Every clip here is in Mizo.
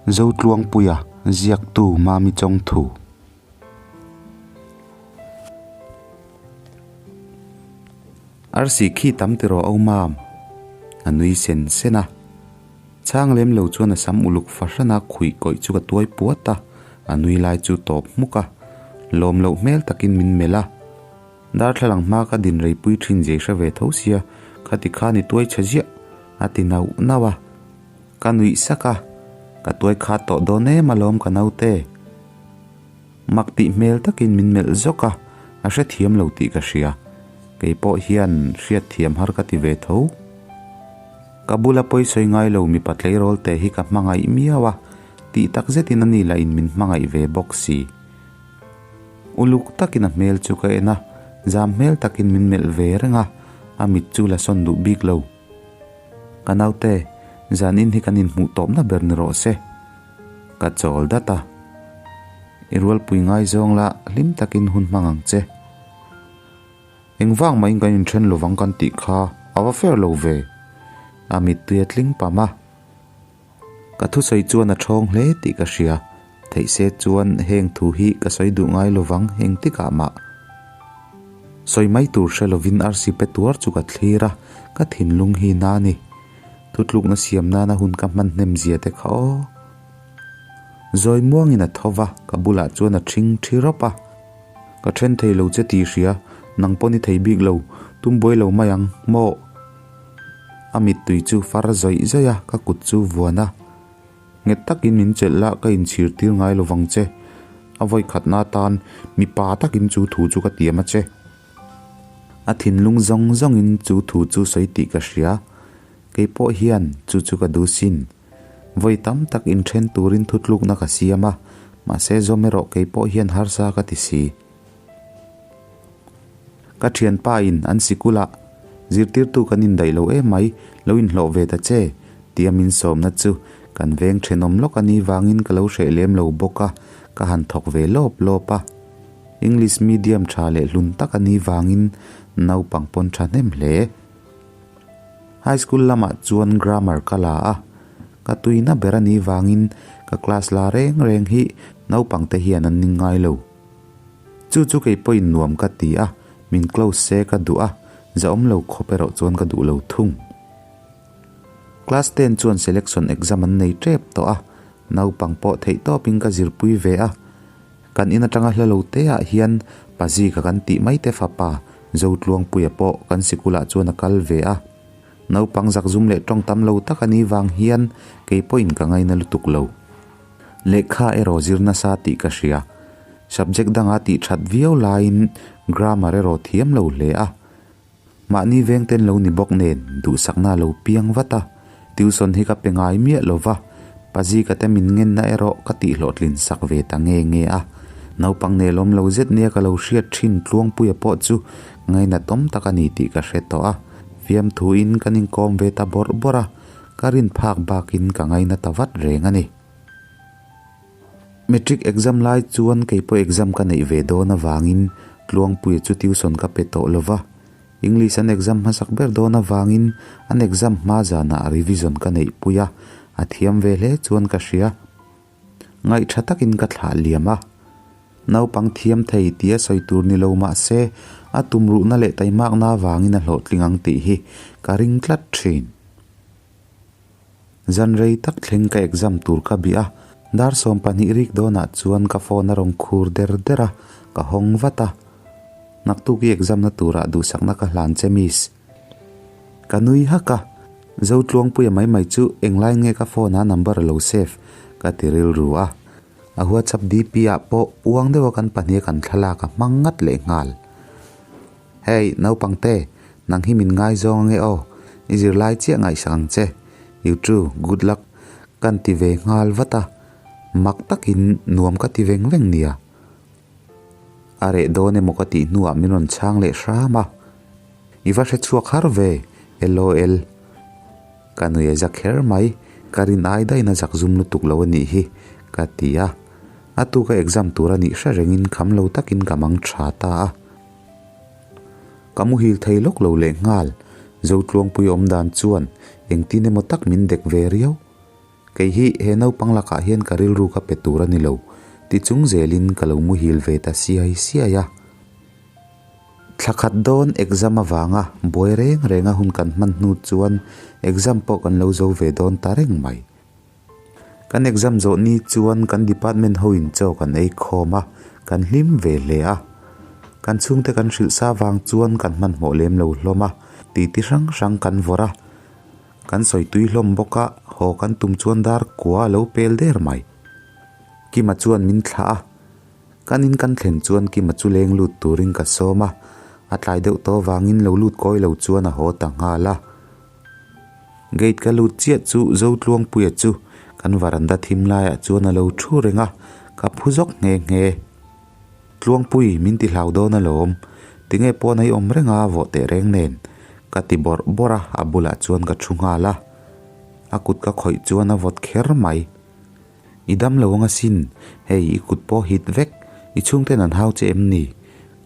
Zotluangpuia ziaktu Mami Chawngthu. Arsi khi tam tiraw au mam? A nui sen sen a. Chhang lem lo chuan a sam uluk fahrana khuih kawih chu ka tuai puat a, a nui lai chu tawp hmuk a. Lawm loh hmel takin min melh a. Darthlalang hma ka din reipui thin zei hre ve tho sia, khati khan i tuai chhe ziah, a ti nauh nauh a. Ka nuih sak a, ka tuai khat tawh dawn em alawm ka naute. Mak tih hmel takin min melh zawk a, a hrethiam lo tih ka hria. Kei pawh hian hriatthiam har ka ti ve tho. Ka bula pawisawi ngai lo mipa tleirawl te hi ka hmangaih miau a, tih tak zetin a ni lahin min hmangaih ve bawk si. Uluk takin a hmel chu ka en a, zam hmel takin min melh ve reng a, a mit chu la sawn duh bik lo. Ka naute, zan in hi kan inhmuh tawpna ber ni rawh se. Ka chawl dat a. I rualpui ngaizawng la hlim takin hun hmang ang che. Engvang mahin kan inthen lovang kan tih kha a va fair lo ve. A mittui a tling pam a. Ka thusawi chuan a thawng hle tih ka hria. Theih se chuan heng thu hi ka sawi duh ngai lovang engtikah mah. Sawi mai tur hre lovin arsi pe tuar chu ka thlir a, ka thinlung hi na a ni. Thutlukna siam nana hun ka hman hnem zia te kha aw. Zawi muangin a tho va, ka bulah chuan a ṭhing ṭhi rawp a. Ka ṭhen thei lo che tih hria, nang pawn i thei bik lo, tum buai lo mai ang, maw? A mittui chu far zawih zawih a, ka kut chu vuan a. Nghet takin min chelh la, ka inchhir tir ngai lo vang che. A vawi khatna atan mipa takin chu thu chu ka tiam a che. A thinlung zawng zawngin chu thu chu sawi tih ka hria. Kei pawh hian chu chu ka duh sin. Vawi tam tak inthen turin thutlukna ka siam a, mahse zawm erawh kei pawh hian harsa ka ti si. Ka thianpa in an sikul ah zirtirtu kan indaih lo em mai, lo inhlawh ve ta che, tia min sawmna chu kan veng thenawm lawk a ni vangin ka lo hreh lem lo bawk a, ka han thawk ve lawp lawp a. English medium tha leh hlun tak a ni vangin naupang pawn tha hnem hle. High school lamah chuan grammar ka la a, ka tuina ber a ni vangin ka class la reng reng hi naupang te hian an ning ngai lo. Chu chu kei pawhin nuam ka ti a, min close se ka duh a, zahawm lo khawp erawh chuan ka duh lo thung. Class ten chuan selection exam an nei tep tawh a, naupang pawh theih tawpin ka zirpui ve a. Kan in atanga hla lo te ah hian Pazika kan tih mai te fapa Zotluangpuia pawh kan sikulah chuan a kal ve a. Naupang zakzum leh tawng tam lo tak a nih vang hian kei pawhin ka ngaina lutuk lo. Lehkha erawh zir nasa tih ka hria. Subject danga tih that viau laiin grammar erawh thiam lo hle a. Mahni veng ten lo ni bawk nen duhsakna a lo piang vat a. Tuition hi ka pe ngai miah lo va, Pazika te min ngenna erawh ka tihhlawhtlin sak ve ta nge nge a. Naupang nelawm lo zet nia ka lo hriat thin Tluangpuia pawh chu ngainatawm tak a ni tih ka hre tawh a. Fiamthuin kan inkawm ve ta bawrh bawrh a. Ka rin phak bakin ka ngaina ta vat reng a ni. Matric exam lai chuan kei pawh exam ka neih ve dawn avangin Tluangpuia chu tuition ka pe tawh lo va. English an exam hmasak ber dawn avangin an exam hma zanah revision ka neih pui a, a thiam ve hle chuan ka hria. Ngaih tha takin ka thlah liam a. Naupang thiam thei tia sawi tur ni lo mah se, a tumruhna leh taimakna avangin a hlawhtling ang tih hi ka ring tlat thin. Zan rei tak thleng ka exam tur ka bih a, dar 12 rik dawnah chuan ka phone a rawn khur der der a, ka hawng vat a. Naktuk i exam na turah duhsakna ka hlan che miss. Ka nui hak a, Zotluangpuia mai mai chu englai nge ka phone a number a lo save ka ti rilru a. A WhatsApp DP ah pawh uang deuha kan pahniha kan thlalak a hmang ngat leh nghal. Hey, naupangte, nang hi min ngaizawng ange aw, i zirlai chiah ngaihsak ang che. You too, good luck kan ti ve nghal vat a, mak takin nuam ka ti veng veng nia. A reh dawn emaw ka tih hnuah min rawn chhang leh hram a, I va hre chhuak har ve, LOL. Ka nui a za kher mai, ka rin ai daih na zak zum lutuk lo a nih hi, ka ti a. A tuka exam tur a nih hre rengin kham lo takin ka mang tha ta a. Ka muhil thei lawk lo leh nghal, Zotluangpui awm dan chuan engtin emaw tak min dek ve riau. Kei hi he naupang lakah hian ka rilru ka pe tur a ni lo, ti chung zelin ka lo muhil ve ta siai siai a. Thla khat dawn exam avanga buai reng renga hun kan hman hnu chuan exam pawh kan lo zo ve dawn ta reng mai. Kan exam zawh ni chuan kan department hoin chaw kan ei khawm a, kan hlim ve hle a. Kan chhungte kan hrilh sa vang chuan kan hmanhmawh lem lo hlawm a, titi hrang hrang kan vawrh a. Kan sawi tui hlawm bawk a, haw kan tum chuan dar kua a lo pel der mai. Kima chuan min thlah a, kan in kan thlen chuan Kima chu leng lut turin ka sawm a, a tlai deuh tawh vangin lo lut kawi lo chuan a haw ta nghal a. Gate ka lut chiah chu Zotluangpuia chu kan varanda thim laiah chuan a lo thu reng a, ka phu zawk nghe nghe. Tluangpui, min ti hlau dawn alawm, tinge pawn a i awm reng a vawh teh reng nen, ka ti bawrh bawrh a, a bulah chuan ka thu nghal a. A kut ka khawih chuan a vawt kher mai. I dam lo ang asin, hei i kut pawh hit vek, i chhungten an hau che em ni?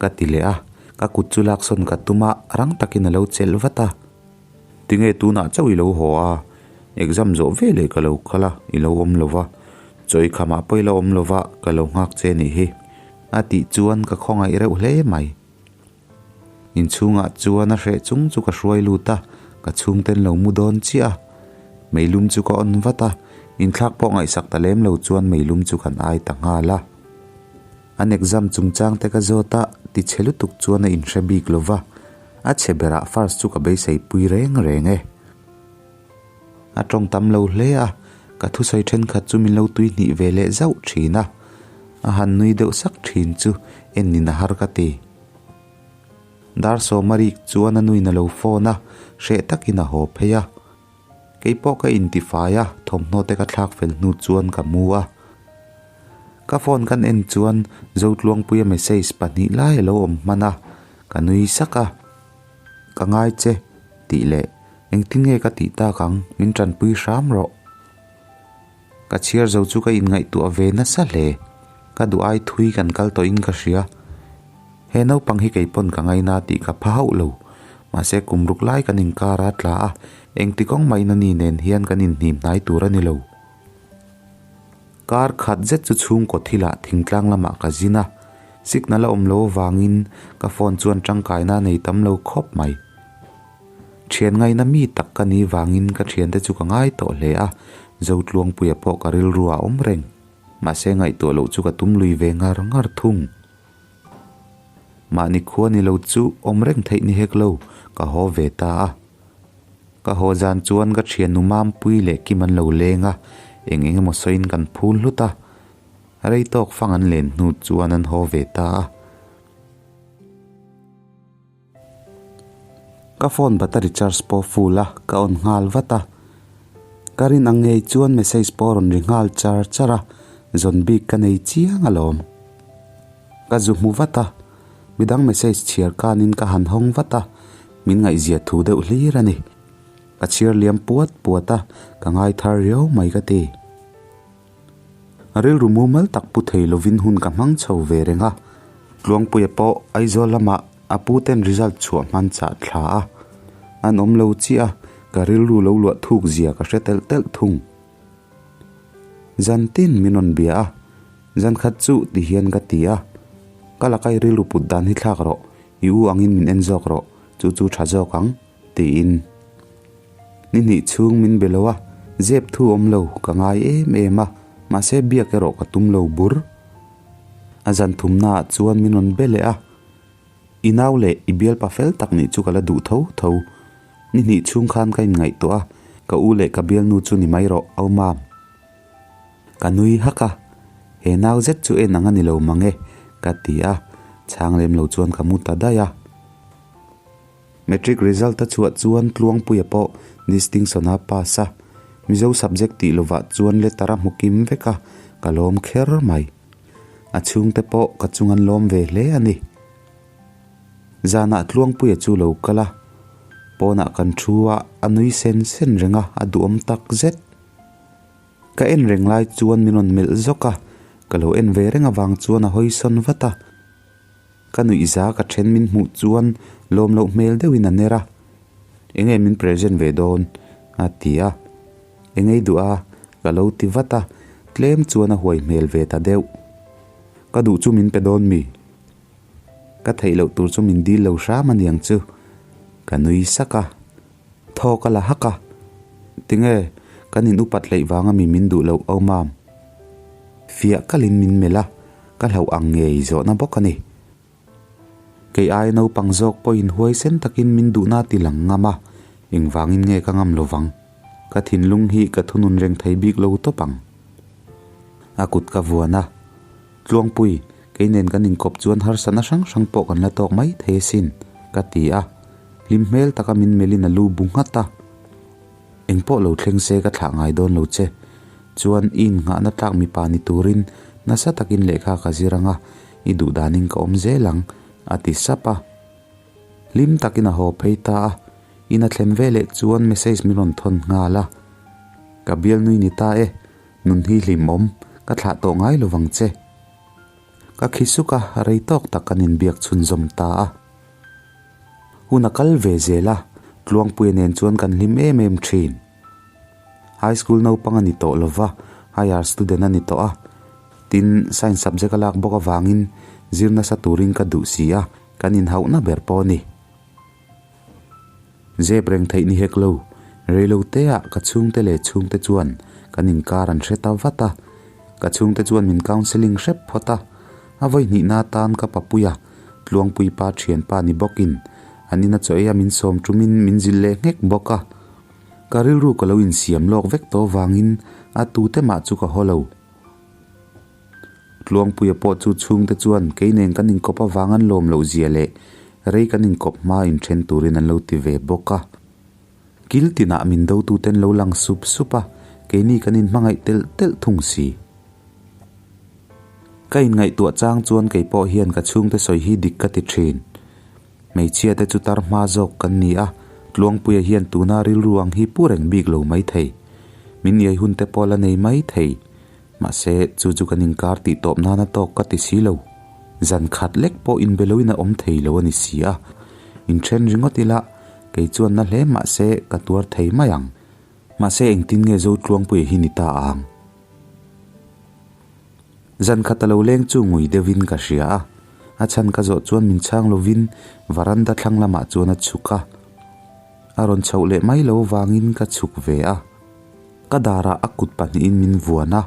ka ti leh a, ka kut chu laksawn ka tum a, rang takin a lo chelh vat a. Tinge tunah chauh i lo haw a, exam zawh ve leh ka lo kal a, i lo awm lo va, chaw i khamah pawh i lo awm lo va, ka lo nghak che nih hi, a tih chuan ka khawngaih reuh hle mai. Inchhungah chuan a hreh chung chu ka hruai lut a, ka chhungten lo mu dawn chiah a, meilum chu ka on vat a, inthlak pawh ngaihsak ta lem lo chuan meilum chu kan ai ta nghal a. An exam chungchang te ka zawt a, ti chhe lutuk chuan a inhre bik lo va, a chhe berah first chu ka beisei pui reng reng e. A tawng tam lo hle a, ka thusawi thenkhat chu min lo tui hnih ve leh zauh thin a, a han nui deuh sak thin chu en in a har ka ti. Dar sawma rik chuan a nuin a lo phone a, hreh takin a haw phei a. Kei pawh ka intifai a, thawmhnaw te ka thlak fel hnu chuan ka mu a. Ka phone kan en chuan Zotluangpuia message pahnih lai a lo awm hman a, ka nui sak a. Ka ngai che, tih leh engtin nge ka tih tak ang, min tanpui hram rawh. Ka chhiar zo chu ka inngaihtuah ve nasa hle. Ka duh ai thui kan kal tawhin ka hria. He naupang hi kei pawn ka ngaina tih ka pha hauh lo. Mahse kum ruk lai kan inkar a tla a, engti kawng mahin ani nen hian kan inhnim hnai tur a ni lo. Kar khat zet chu chhungkaw thilah thingtlang lamah ka zin a, signal a awm lo avangin ka phone chuan tangkaina a nei tam lo khawp mai. Thian ngaina mi tak ka ni vangin ka thiante chu ka ngai tawh hle a, Zotluangpuia pawh ka rilru a awm reng. Mahse ngaihtuah loh chu ka tum lui ve ngar ngar thung. Mahni khua ni lo chu awm reng theih ni hek lo, ka haw ve ta a. Ka haw zan chuan ka thiannu Mampui leh Kim an lo leng a, eng eng emaw sawiin kan phul hlut a. Rei tawk fang an len hnu chuan an haw ve ta a. Ka phone battery charge pawh full a, ka on nghal vat a. Ka rin ang ngei chuan message pawh a rawn ri nghal char char a, zawn bik ka nei chiang alawm. Ka zu hmu vat a, midang message chhiar kanin ka han hawng vat a, min ngaihzia thu deuh hlir a ni. Ka chhiar liam puat puat a, ka ngai thar riau mai ka ti. Rilru mumal tak pu thei lovin hun ka hmang chho ve reng a, Tluangpuia pawh Aizawl lamah a pu ten result chhuah hman chah thla a, an awm lo chiah a, ka rilru lo luah thuk zia ka hre telh telh thung. Zan tin min rawn bia a, zan khat chu ti hian ka ti a, ka lakai rilru put dan hi thlak rawh, i u angin min en zawk rawh, chu chu tha zawk ang. Tiin ni hnih chhung min be lo a, zep thu awm lo ka ngai em em a, mahse biak erawh ka tum lo bur. A zan thumnaah chuan min rawn be leh a, I nau leh i bialpa fel tak nih chu ka la duh tho tho. Ni hnih chhung khan ka inngaihtuah a, ka u leh ka bialnu chu ni mai rawh, au mam. Ka nui hak a, he nau zet chu en ang a ni lo mang e, ka ti a, chhang lem lo chuan ka mu ta daih a. Matric result a chhuah chuan Tluangpuia pawh distinction a pass a, Mizo subject tih lovah chuan letter a hmu kim vek a, ka lawm kher mai. A chhungte pawh ka chung an lawm ve hle a ni. Zanah Tluangpuia chu lo kal a, pawnah kan thu a, a nui sen sen reng a, a duhawm tak zet. Ka en reng lai chuan min rawn melh zawk a, ka lo en ve reng avang chuan a hawi sawn vat a. Ka nuihza ka then min hmuh chuan lawm loh hmel deuhin a ner a, Enge min present ve dawn? a ti a, Engei duh a? Ka lo ti vat a, tlem chuan a huai hmel ve ta deuh. Ka duh chu min pe dawn mi? Ka theih loh tur chu min dil lo hram a niang chu. Ka nui sak a, thaw ka la hak a. Tinge, kan in upat hleih vanga mi min duh loh au mam? Fiah kalin min melh a, ka hlauh ang ngei zawhna bawk a ni. Kei aia naupang zawk pawhin huaisen takin min duhna ti lang ngam a, engvangin nge ka ngam lovang? Ka thinlung hi ka thunun reng thei bik lo tawp ang. A kut ka vuan a, Tluangpui, kei nen kan inkawp chuan harsatna hrang hrang pawh kan la tawk mai thei asin, ka ti a. Hlim hmel taka min melhin a lu bu nghat a. Engpawh lo thleng se ka thlah ngai dawn lo che. Chuan i innghahna tlak mipa ni turin nasa takin lehkha ka zir ang a, i duh danin ka awm zel ang, a ti sap a. Hlim takin a haw phei ta a, in a thlen veleh chuan message min rawn thawn nghal a. Ka bialnui ni ta e, nun hi hlimawm, ka thlah tawh ngai lovang che. Ka khi suk a, rei tawk tak kan inbiak chhunzawm ta a. Hun a kal ve zel a, Tluangpuia nen chuan kan hlim em em thin. High school naupang a ni tawh lova, higher student a ni tawh a. Tin, science subject a lak bawk avangin zir nasa turin ka duh si a, kan inhauhna ber pawh a ni. Zep reng theih ni hek lo, reilo teah ka chhungte leh chhungte chuan kan inkar an hre ta vat a. Ka chhungte chuan min counselling hrep phawt a, a vawi hnihna atan ka papuia Tluangpui pa thianpa ni bawkin an ina chaw eia min sawm tumin min zilh leh nghek bawk a. Ka rilru ka lo insiam lawk vek tawh vangin a tute mah chu ka haw lo. Tluangpuia pawh chu chhungte chuan kei nen kan inkawp avang an lawm loh zia leh rei kan inkawp hma inthen turin an lo ti ve bawk a. Kil tinah min dotuten lo lang sup sup a, keini kan inhmangaih telh telh thung si. Ka inngaihtuah chang chuan kei pawh hian ka chhungte sawi hi dik ka ti thin. Hmeichhia te chu tar hma zawk kan ni a, Tluangpuia hian tuna rilru ang hi pu reng bik lo mai thei. Min iai hun te pawh la nei mai thei. Mahse, chu chu kan inkar tih tawp nana tawk ka ti si lo. Zan khat lek pawh inbe loin a awm thei lo a ni si a. Inthen ringawt ila, kei chuan na hle mahse ka tuar thei mai ang. Mahse engtin nge Zotluangpuia hi ni ta ang? Zan khat a lo leng chu ngui deuhin ka hria a, a chhan ka zawh chuan min chhang lovin varanda thlang lamah chuan a chhuk a. A rawn chhoh leh mai lo vangin ka chhuk ve a. Ka darah a kut pahnihin min vuan a.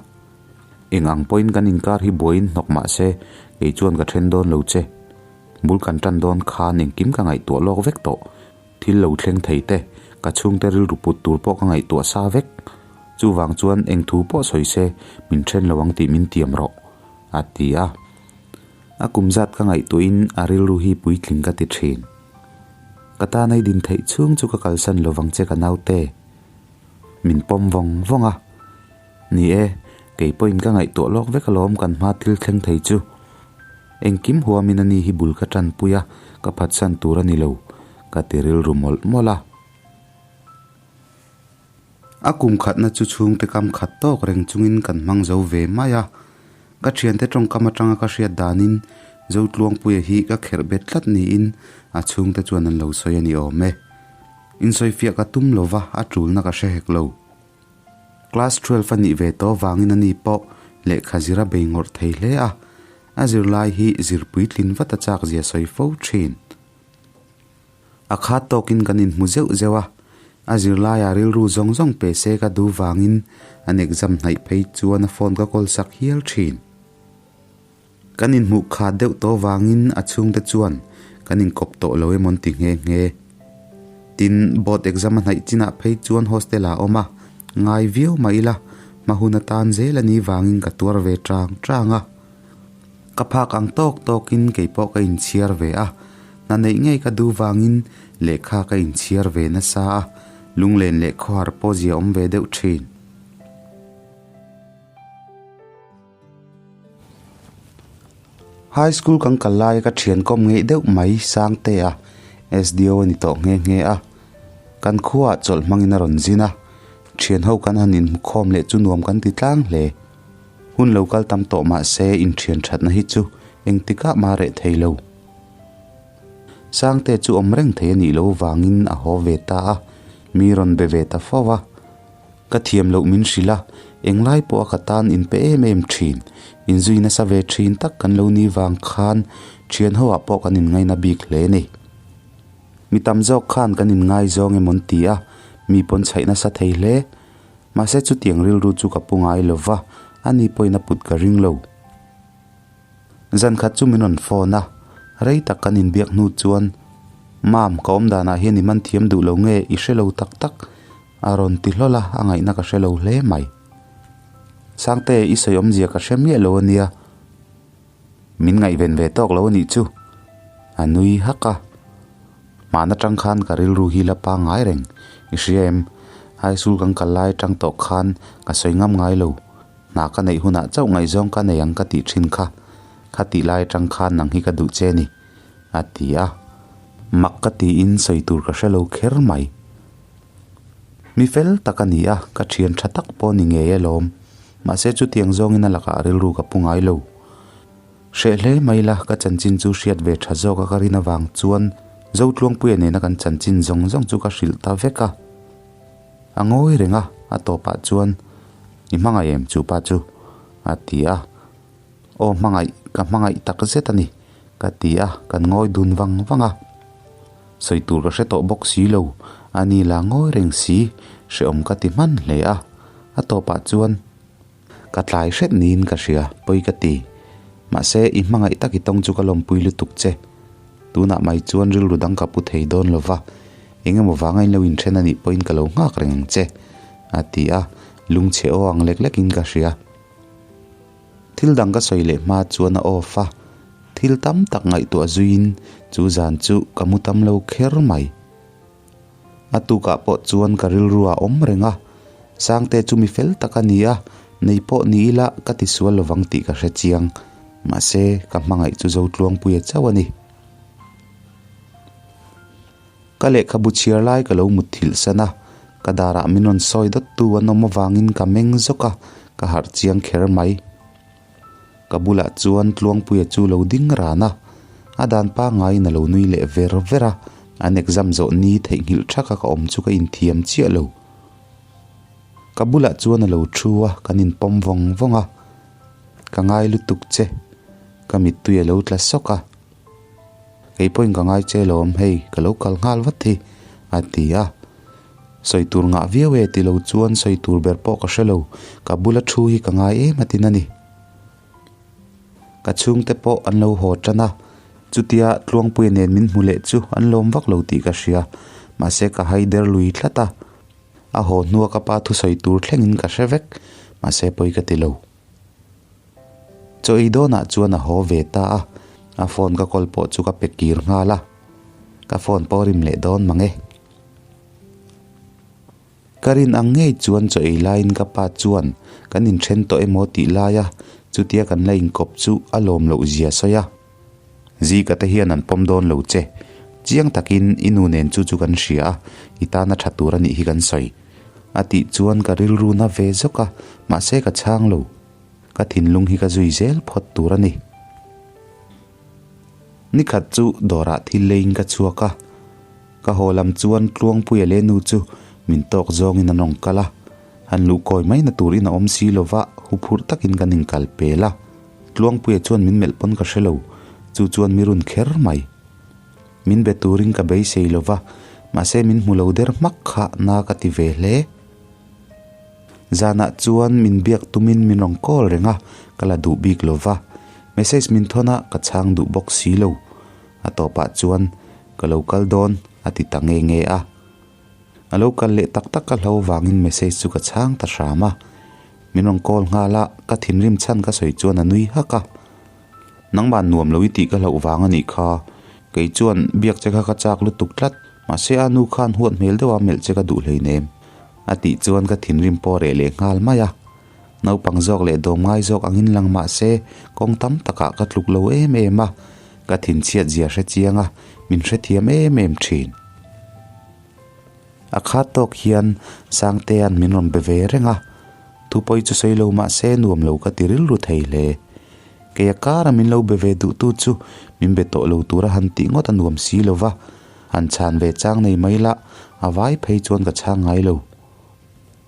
Eng ang pawhin kan inkar hi buaiin hnawk mah se kei chuan ka then dawn lo che. Bul kan tan dawn khan engkim ka ngaihtuah lawk vek tawh. Thil lo thleng thei te, ka chhungte rilru put tur pawh ka ngaihtuah sa vek. Chuvang chuan eng thu pawh sawi se, min then lo ang tih min tiam rawh, a ti a. A kum zat ka ngaihtuahin a rilru hi puitling ka ti thin. Ka tan ei din theih chhung chu ka kalsan lovang che ka naute. Min pawm vawng vawng a. Ni e, kei pawhin ka ngaihtuah lawk vek alawm kan hma thil thleng thei chu. Engkim huamin ani hi bul ka tanpui a, ka phatsan tur a ni lo, ka ti rilru mawlh mawlh a. A kum khatna chu chhungte kam khat tawk reng chungin kan hmang zo ve mai a. Ka thiante tawngkam atanga ka hriat danin Zotluangpuia hi ka kherh bet tlat niin a chhungte chuan an lo sawi a ni awm e. Insawifiah ka tum lova a tulna ka hre hek lo. Class 12 a nih ve tawh vangin ani pawh lehkha zir a bei ngawrh thei hle a, a zirlai hi zir puitlin vat a chak zia sawi fo thin. A khat tawkin kan inhmu zeuh zeuh a, a zirlaiah rilru zawng zawng pe se ka duh vangin an exam hnaih phei chuan a phone ka call sak hial thin. Kan inhmuh khat deuh tawh vangin a chhungte chuan kan inkawp tawh lo emaw an ti nghe nghe. Tin, board exam a hnaih chinah phei chuan hostel ah a awm a, ngai viau mah ila hma hun atan zel a nih vangin ka tuar ve chang chang a. Ka phak ang tawk tawkin kei pawh ka inchhiar ve a, hna neih ngei ka duh vangin lehkha ka inchhiar ve nasa a, lunglen leh khawhar pawh zia awm ve deuh thin. High school kan kal laia ka thian kawm ngeih deuh mai Sangtea SDO a ni tawh nghe nghe a. Kan khuaah chawlh hmangin a rawn zin a, thian ho kan han inhmukhawm leh chu nuam kan ti tlang hle. Hun lo kal tam tawh mah se inthian thatna hi chu engtikah mah reh thei lo. Sangtea chu awm reng thei a nih loh vangin a haw ve ta a, mi rawn be ve ta fo a. Ka thiam loh min hrilh a, Englai pawha ka tan inpe em em thin, inzui nasa ve thin tak kan lo ni vang khan thian ho ah pawh kan inngaina bik hle a ni. Mi tam zawk khan kan inngaizawng emaw an ti a, mi pawn chhaih nasa thei hle. Mahse chutiang rilru chu ka pu ngai lo va, ani pawhin a put ka ring lo. Zan khat chu min rawn phone a, rei tak kan inbiak hnu chuan, Mam, ka awm danah hian i man thiam duh lo nge i hre lo tak tak? a rawn ti hlawl a, a ngaihna ka hre lo hle mai. Sangte, i sawi awmzia ka hre miah lo a nia. Min ngaihven ve tawk lo a nih chu. A nui hak a. Hmaan atang khan ka rilru hi la pangngai reng. I hria em? High school kan kal lai atang tawh khan ka sawi ngam ngai lo. Hna ka neih hunah chauh ngaihzawng ka nei ang ka tih thin kha. Kha tih lai atang khan nang hi ka duh che ni. A ti a. Mak ka tiin sawi tur ka hre lo kher mai. Mi fel tak a ni a, ka thian tha tak pawh ni ngei alawm. Mahse chutiang zawngin a lakah rilru ka pu ngai lo. Hreh hle mai la, ka chanchin chu hriat ve tha zawk a ka rin avang chuan Zotluangpuia nena kan chanchin zawng zawng chu ka hrilh ta vek a. A ngawi reng a, a tawpah chuan, I hmangaih em chu pa chu? a ti a. Aw hmangaih, ka hmangaih tak zet a ni, ka ti a, kan ngawi dun vang vang a. Sawi tur ka hre tawh bawk si lo, a ni la ngawi reng si, hrehawm ka ti hman hle a. A tawpah chuan, Ka tlai hret niin ka hria, pawi ka ti. Mahse, i hmangaih tak i tawng chu ka lawmpui lutuk che. Tunah mai chuan rilru dang ka pu thei dawn lo va, eng emaw vanga in lo inthen a nih pawhin ka lo nghak reng ang che, a ti a, lungchhe aw ang lek lekin ka hria. Thil dang ka sawi leh hma chuan a off a, thil tam tak ngaihtuah zuiin chu zan chu ka mu tam lo kher mai. A tukah pawh chuan ka rilru a awm reng a, Sangte chu mi fel tak a ni a, nei pawh ni ila ka ti sual lovang tih ka hre chiang. Mahse, ka hmangaih chu Zotluangpuia chauh a ni. Ka lehkhabu chhiar lai ka lo mutthilh san a, ka darah min rawn sawi dawttu an awm avangin ka meng zawk a, ka harh chiang kher mai. Ka bulah chuan Tluangpuia chu lo ding ran a, a dan pangaiin a lo nui leh ver ver a, an exam zawh ni theihnghilh thaka ka awm chu ka inthiam chiah lo. Ka bulah chuan a lo thu a, kan inpawm vawng vawng a, Ka ngai lutuk che, ka mittui a lo tla sawk a. Kei pawhin ka ngai che lawm, hei ka lo kal nghal vat hi, a ti a. Sawi tur ngah viau e ti lo chuan sawi tur ber pawh ka hre lo, ka bula thu hi ka ngai em atin a ni. Ka chhungte pawh an lo haw tan a, chutia Tluangpuia nen min hmu leh chu an lawm vak lo tih ka hria, mahse ka hai der lui tlat a, a haw hnua ka pa thusawi tur thlengin ka hre vek, mahse pawi ka ti lo. Chaw ei dawnah chuan a haw ve ta a, a phone ka kawl pawh chu ka pe kir nghal a, ka phone pawh rim leh dawn mang e. Ka rin ang ngei chuan chaw ei laiin ka pa chuan kan inthen tawh emaw tih laia chutia kan la inkawp chu a lawm loh zia sawi a. Zika te hian an pawm dawn lo che. Chiang takin i nu nen chu chu kan hria a, i tana tha tur a nih hi kan sawi. A tih chuan ka rilru na ve zawk a, mahse ka chhang lo. Ka thinlung hi ka zui zel phawt tur a ni. Nikhat chu dawrah thil leiin ka chhuak a, ka haw lam chuan Tluangpuia leh nu chu min tawk zawngin an rawn kal a, han luh kawi mai na turin a awm si lo va, huphurh takin kan inkal pel a. Tluangpuia chuan min melh pawn ka hre lo, chu chuan mi run kher mai. Min be turin ka beisei lo va, mahse min hmu lo der hmak kha na ka ti ve hle. Zanah chuan min biak tumin min rawn call reng a, ka la duh bik lo va. Message min thawn a, ka chhang duh bawk si lo. A tawpah chuan, Ka lo kal dawn, a ti ta nge nge a. A lo kal leh tak tak ka hlo vangin message chu ka chhang ta hram a. Min rawn call nghal a, ka thinrim chhan ka sawi chuan a nui hak a. Nangmah nuam lo i tih ka hlauh vang a nih kha. Kei chuan biak che kha ka chak lutuk tlat, mahse a nu khan huat hmel deuha melh che ka duh hleinem. A tih chuan ka thinrim pawh reh leh nghal mai a. Naupang zawk leh dawm ngai zawk angin lang mah se kawng tam takah ka tluk lo em em a, ka thinchhiat zia hre chiang a, min hrethiam em em thin. A khat tawk hian Sangtea'n min rawn be ve reng a, thupawi chu sawi lo mah se nuam lo ka ti rilru thei hle. Kei a kara min lo be ve duhtu chu min be tawh lo tura han tih ngawt a nuam si lo va, han chhan ve chang nei mai lah a vai phei chuan ka chhang ngai lo.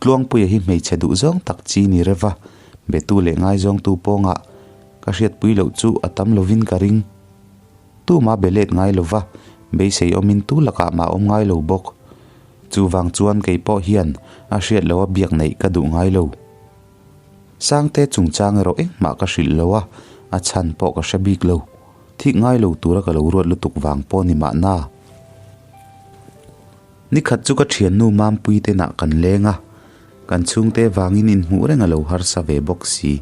Tluangpuia hi hmeichhe duh zawng tak chi ni reva, betu leh ngaizawngtu pawngah ka hriatpui loh chu a tam lovin ka ring. Tuma be let ngai lova, beisei awmin tu lakah mah awm ngai lo bawk. Chuvang chuan kei pawh hian a hriat loha biak neih ka duh ngai lo. Sangte chungchang erawh engmah ka hrilh lo a, a chhan pawh ka hre bik lo. Thik ngai lo tura ka lo ruat lutuk vang pawh ni mahna. Nikhat chu ka thiannu Mampui te nah kan leng a, kan chhungte vangin inhmuh reng a lo harsa ve bawk si.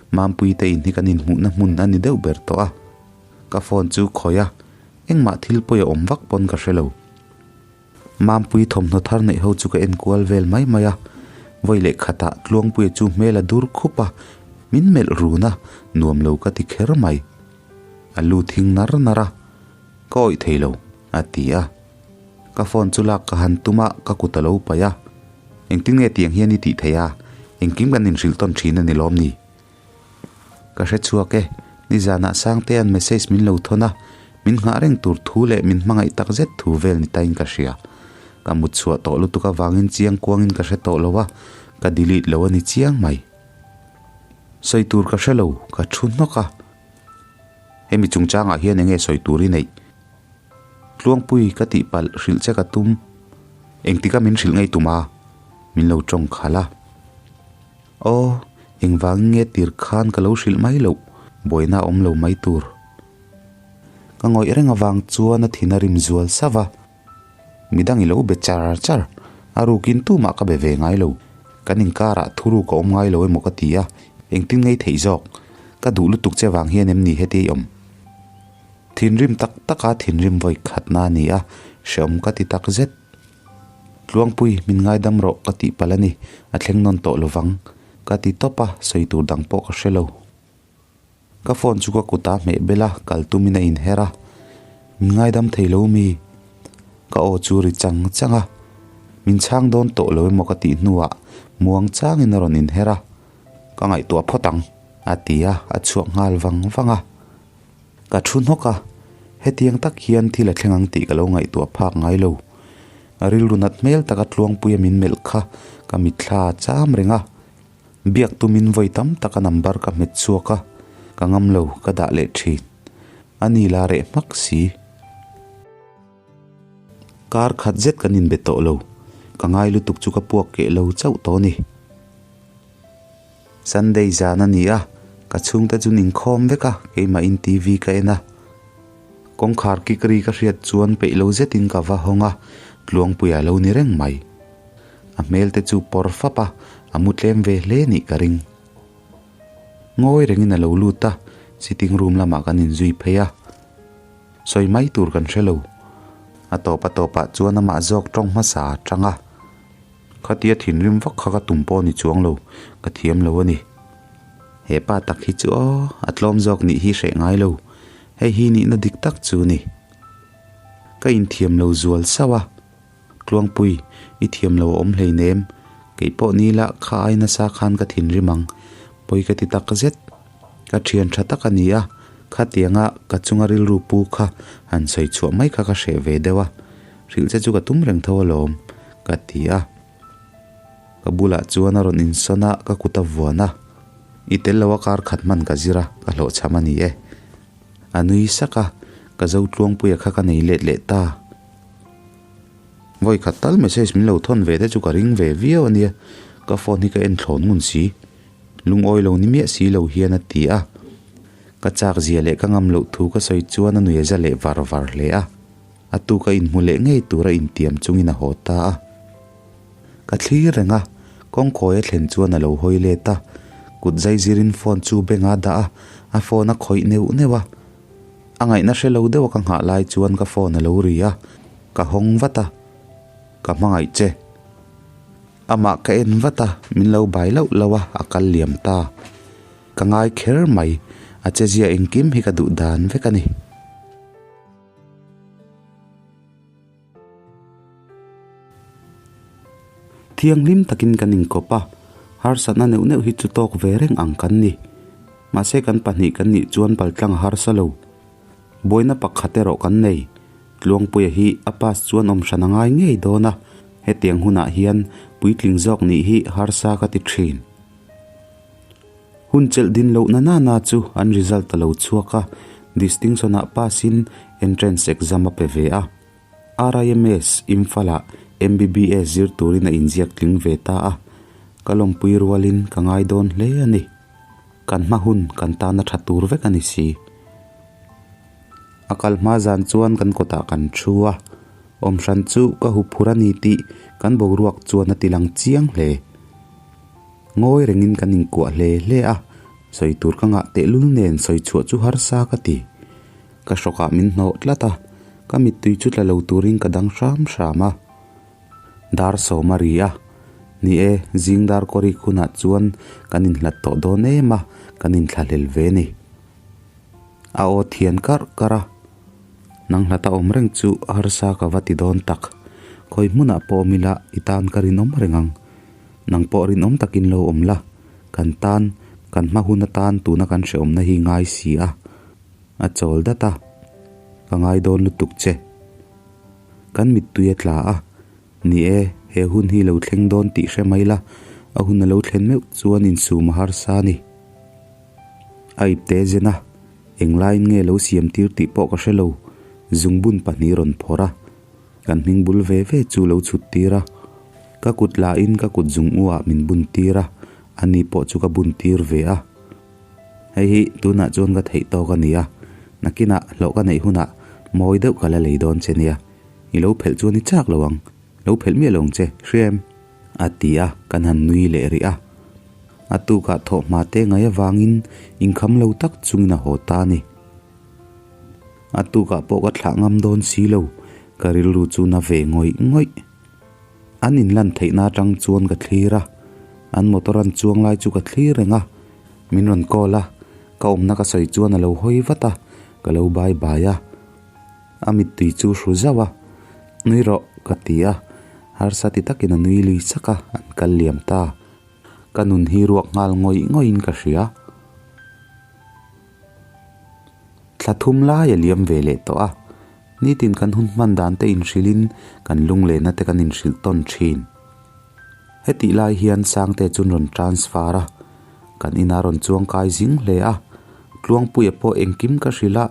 Mampui te in hi kan inhmuhna hmun a ni deuh ber tawh a. Ka phone chu khawih a, engmah thil pawi a awm vak pawn ka hre lo. Mampui thawmhnaw thar neih ho chu ka en kual vel mai mai a, vawi leh khatah Tluangpuia chu hmel a dur khup a, min melh run a, nuam lo ka ti kher mai. A lu thing nar nar a, Ka awih thei lo, a ti a. Ka phone chu lak ka han tum a, ka kut a lo paih a. Engtin nge tiang hian i tih theih a? Engkim kan inhrilh tawn thin a ni lawm ni? Ka hre chhuak e, nizanah Sangtea'n message min lo thawn a, min nghah reng tur thu leh min hmangaih tak zet thu vel ni tain ka hria. Ka mut chhuah tawh lutuk avangin chiang kuangin ka hre tawh lo a, ka delete lo a ni chiang mai. Sawi tur ka hre lo, ka thu hnawk a. Hemi chungchangah hian enge sawi tur i neih? Tluangpui ka tihpalh hrilh che ka tum. Engtika min hrilh ngei tum a? Min lo tawng khalh a. Aw, engvangin nge tir khan ka lo hrilh mai loh, buaina a awm lo mai tur. Ka ngawih reng avang chuan a thin a rim zual sauh a. Midang i lo be char char, a rukin tumah ka be ve ngai lo. Kan inkarah thuruk a awm ngai lo emaw ka ti a, engtin ngei theih zawk? Ka duh lutuk che vang hian em ni heti i awm? Thinrim tak taka thinrim vawi khatna a ni a, hreawm ka ti tak zet. Tluangpui, min ngaidam rawh ka tih palh a ni, a thleng nawn tawh lovang. Ka ti tawp a, sawi tur dang pawh ka hre lo. Ka phone chu ka kut a hmeh bel a, kal tumin a inher a. Min ngaidam thei lo mi? Ka aw chu ri chang chang a. Min chhang dawn tawh lo emaw ka tih hnuah muang changin a rawn inher a. Ka ngaihtuah phawt ang, a ti a, a chhuak nghal vang vang a. Ka thu hnawk a, hetiang tak hian thil a thleng ang tih ka lo ngaihtuah phak ngai lo. A rilru nat hmel taka Tluangpuia min melh kha ka mitthla a cham reng a. Biak tumin vawi tam taka number ka hmet chhuak a, ka ngam lo ka dah leh thin. A ni la reh hmak si. Kar khat zet kan inbe tawh lo, ka ngai lutuk chu ka puak keh lo chauh tawh a ni. Sunday zan a ni a, ka chhungte chu inkhawm vek a, keimahin TV ka en a. Kawngkhar kik ri ka hriat chuan peih lo zetin ka va hawng a, Tluangpuia lo ni reng mai. A hmel te chu pawr fap a, a mu tlem ve hle nih ka ring. Ngawi rengin a lo lut a, sitting room lamah kan inzui phei a. Sawi mai tur kan hre lo. A tawp a tawpah chuan amah zawk tawng hmasa a tang a. Khatia thinrim vak kha ka tum pawh ni chuang lo, ka thiam lo a ni. He pa tak hi chu aw, a tlawm zawk nih hi hreh ngai lo, hei hi nihna dik tak chu ni. Ka inthiam lo zual sauh a, Tluangpui, i thiam lo a awm hleinem, kei pawh ni la kha ai nasa khan ka thinrim ang, pawi ka ti tak zet. Ka thian tha tak a ni a, khatianga ka chunga rilru pu kha han sawi chhuah mai kha ka hreh ve deuh a, hrilh che chu ka tum reng tho alawm, ka ti a. Ka bulah chuan a rawn insawn a, ka kut a vuan a. I tel lo a kar khat hman ka zir a, ka hlawhchham a ni e. A nui sak a, ka zo tluangpuia kha ka nei let leh ta. Vawi khat tal message min lo thawn ve te chu ka ring ve viau a nia, ka phone hi ka en thlawn ngun si. Lungawi lo ni miah si lo hian a ti a. Ka chak zia leh ka ngam loh thu ka sawi chuan a nui a za leh var var hle a. A tuk a inhmu leh ngei tura intiam chungin a haw ta a. Ka thlir reng a, kawngkawi a thlen chuan a lo hawi let a. Kut zai zirin phone chu beng a dah a, a phone a khawih neuh neuh a. A ngaihna hre lo deuh a ka nghah lai chuan ka phone a lo ri a, ka hawng vat a. Ka hmangaih che. Amah ka en vat a, min lo bai lauh lauh a, a kal liam ta. Ka ngai kher mai, a chezia engkim hi ka duh dan vek a ni. Thianghlim takin kan inkawp a, harsatna neuh neuh hi chu tawk ve reng ang kan ni. Mahse kan pahnih kan nih chuan paltlang a harsa lo. Buaina pakhat erawh kan nei. Tluangpuia hi a pass chuan awm hran a ngai ngei dawn a, hetiang hunah hian. puitling zawk nih hi harsa ka ti thin. Hun chelh din loh na nana chu an result a lo chhuak a, distinction ah pass in entrance exam a pe ve a. RIMS Imphal ah MBBS zir turin a inziak tling ve ta a, ka lawmpui rualin ka ngai dawn hle a ni. Kan hma hun kan tana tha tur vek a ni si. A kal hma zan chuan kan kawtah kan thu a, awm hran chu ka huphur a ni tih kan boruak chuan a ti lang chiang hle. Ngawi rengin kan inkuah hle hle a, sawi tur ka ngah tehlul nen sawi chhuah chu harsa ka ti. Ka hrawkah min hnawh tlat a, ka mittui chu tla lo turin ka dang hram hram a. Dar sawm a ri a, ni e, zing dar kawrik hunah chuan kan inhlat tawh dawn em a, kan inthlahlel ve ni. A aw thian karh karh a, Nang hlata awm reng chu harsa ka va ti dawn tak. Khawi hmunah pawh awm ila i tan ka rinawm reng ang. Nang pawh rinawm takin lo awm la, kan tan, kan hma hun atan tuna kan hrehawmna hi ngai si a. A chawl dat a, Ka ngai dawn lutuk che. Kan mittui a tla a, Ni e, he hun hi lo thleng dawn tih hre mai la, a hun a lo thlen meuh chuan insum a harsa a ni. A ipte zen a, englaiin nge lo siam tir tih pawh ka hre lo, zungbun pahnih rawn phawrh a, kan hming bul ve ve chu lo chhut tir a, ka kut lahin ka kut zung u ah min bun tir a, ani pawh chu ka bun tir ve a. Hei hi tunah chuan ka theih tawk a ni a, nakinah hlawh ka neih hunah mawi deuh ka la lei dawn che nia. I lo phelh chuan i chak lo ang, lo phelh miah lo ang che, hria em? A ti a, kan han nui leh rih a. A tukah thawhhma te ngai avangin inkham lo tak chungin a haw ta a ni. A tukah pawh ka thlah ngam dawn si lo, ka rilru chu na ve ngawih ngawih. An inlan theihna atang chuan ka thlir a, an motor an chuang lai chu ka thlir reng a, min rawn call a, ka awmna ka sawi chuan a lo hawi vat a, ka lo bye bye a. A mittui chu hru zauh a, Nui rawh, ka ti a. Harsa ti takin a nui lui sak a, an kal liam ta. Ka nun hi ruak nghal ngawih ngawihin ka hria. Thla thum lai a liam ve leh tawh a, nitin kan hun hman dan te inhrilhin kan lunglehna te kan inhrilh tawn thin. Hetih lai hian Sangte chu an rawn transfer a, kan inah a rawn chuang kai zing hle a, Tluangpuia pawh engkim ka hrilh a,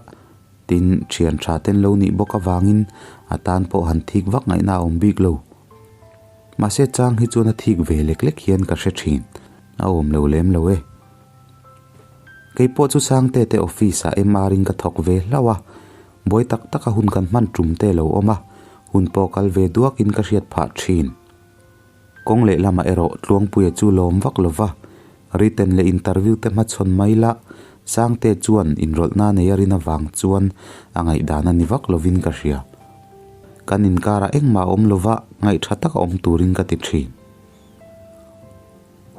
Tin, thian tha ten lo nih bawk avangin a tan pawh han thik vak ngaihna a awm bik lo. Mahse chang hi chuan a thik ve lek lek hian ka hre thin, a awm lo lem lo e. Kei pawh chu Sangte te office ah MR in ka thawk ve hlauh a, buai tak tak a hun kan hman tum te lo awm a, hun pawh kal ve duak in ka hriat phah thin. Kawng lehlamah erawh Tluangpuia chu lawm vak lo va, written leh interview te hmachhawn mai la, Sangte chuan inrawlhna nei a rin avang chuan a ngaihdan a ni vak lovin ka hria. Kan inkarah engmah a awm lo va, ngaihtha taka awm turin ka ti thin.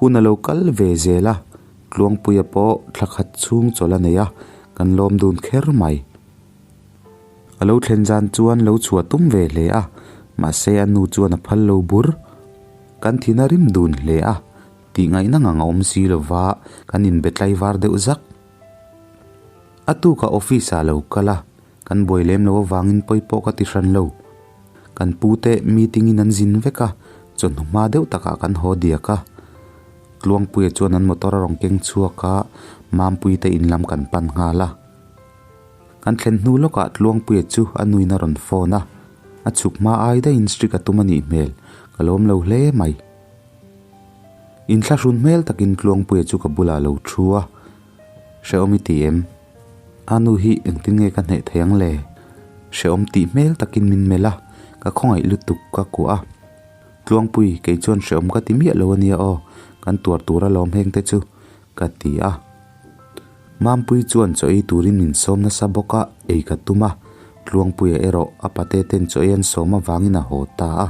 Hun a lo kal ve zel a, Tluangpuia pawh thla khat chhung chawlh a nei a, kan lawm dun kher mai. A lo thlen zan chuan lo chhuah tum ve hle a, mahse a nu chuan a phal lo bur. Kan thin a rim dun hle a, tih ngaihna ngang a awm si lo va, kan inbe tlaivar deuh zak. A tukah office ah lo kal a, kan buai lem lo avangin pawi pawh ka ti hran lo. Kan pute meeting in an zin vek a, chawhnu hma deuh takah kan haw diak a. Tluangpuia chuan an motor a rawn keng chhuak a, Mampuite in lam kan pan nghal a. Kan thlen hnu lawkah Tluangpuia chu a nuin a rawn phone a, a chhuk hma ai daihin strict a tum a nih hmel, ka lawm lo hle mai. Inthlahrun hmel takin Tluangpuia chu ka bulah a lo thu a, Hrehawm i ti em? A nu hi engtin nge ka hneh thei ang le? Hrehawm tih hmel takin min melh a, ka khawngaih lutuk ka kuah a. Tluangpui, kei chuan hrehawm ka ti miah lo a nia aw, kan tuar tur alawm heng te chu, ka ti a. Mampui chuan chaw ei turin min sawm nasa bawk a, ei ka tum a, Tluangpuia erawh a pate ten chaw ei an sawm avangin a haw ta a.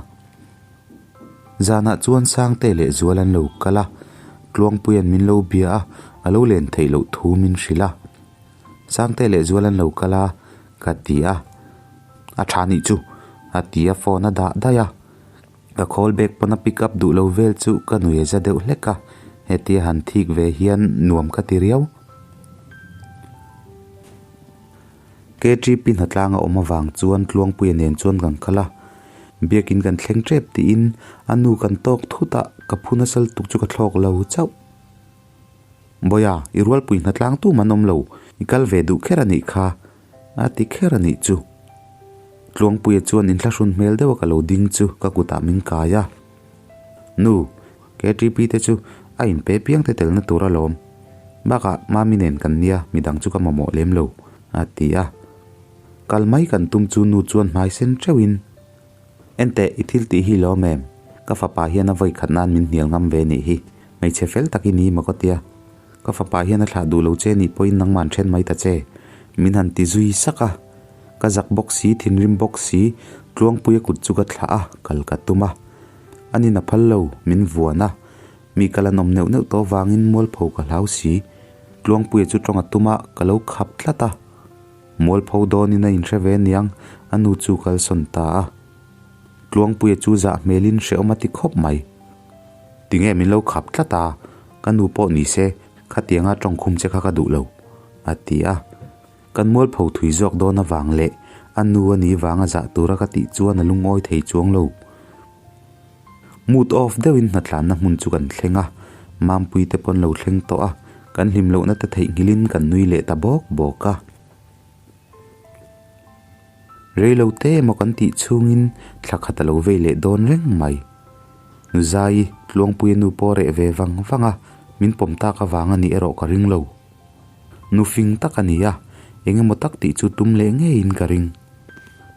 Zanah chuan Sangte leh Zual an lo kal a, Tluangpuia'n min lo bia a, a lo len theih loh thu min hrilh a. Sangte leh Zual an lo kal a, ka ti a. A tha nih chu, a ti a phone a dah daih a. Ka call back pawn a pick up duh lo vel chu ka nui a za deuh hlek a, hetia han thik ve hian nuam ka ti riau. KTP hnatlang a awm avang chuan Tluangpuia nen chuan kan kal a. Biakin kan thleng tep tiin a nu kan tawk thut a, ka phu nasa lutuk chu ka thlawk lo chauh. Bawiha, i rualpui hnatlang tum an awm lo, i kal ve duh kher a nih kha, a ti kher a nih chu. Tluangpuia chuan inthlahrun hmel deuha ka lo ding chu ka kutah min kai a. Nu, KTP te chu a inpe piang te telna tur alawm. Bakah Mami nen kan nia, midang chu ka mamawh lem lo, a ti a. Kal mai kan tum chu nu chuan hmai sen teuhin, Enteh, i thil tih hi lawm em? Ka fapa hian a vawi khat nan min hnial ngam ve nih hi. Hmeichhe fel tak i ni maw ka tia. Ka fapa hian a thlah duh lo che nih pawhin nangman then mai ta che. Min han ti zui sak a. Ka zak bawk si, thinrim bawk si, Tluangpuia kut chu ka thlah a, kal ka tum a. Anin a phal lo, min vuan a. Mi kal an awm neuh neuh tawh vangin mualpho ka hlau si. Tluangpuia chu tawng a tum a, ka lo khap tlat a. Mualpho dawnin a inhre ve aniang, a nu chu kalsawn ta a. Tluangpuia chu zah hmelin hrehawm a ti khawp mai. Tinge min lo khap tlat a, ka nu pawh ni se, khatianga tawngkhum che kha ka duh lo, a ti a. Kan mualpho thui zawk dawn avang leh a nu a nih vanga zah tura ka tih chuan a lungawi thei chuang lo. Mood off deuhin hnatlanna hmun chu kan thleng a, Mampui te pawn lo thleng tawh a, kan hlim lohna te theihnghilhin kan nui leh ta bawk bawk a. Reilo te emaw kan tih chhungin thla khat a lo vei leh dawn reng mai. Nuzaii Tluangpuia nu pawh reh ve vang vang a, min pawm tak avang a nih erawh ka ring lo. Nu fing tak a ni a, eng emaw tak tih chu tum leh ngeiin ka ring.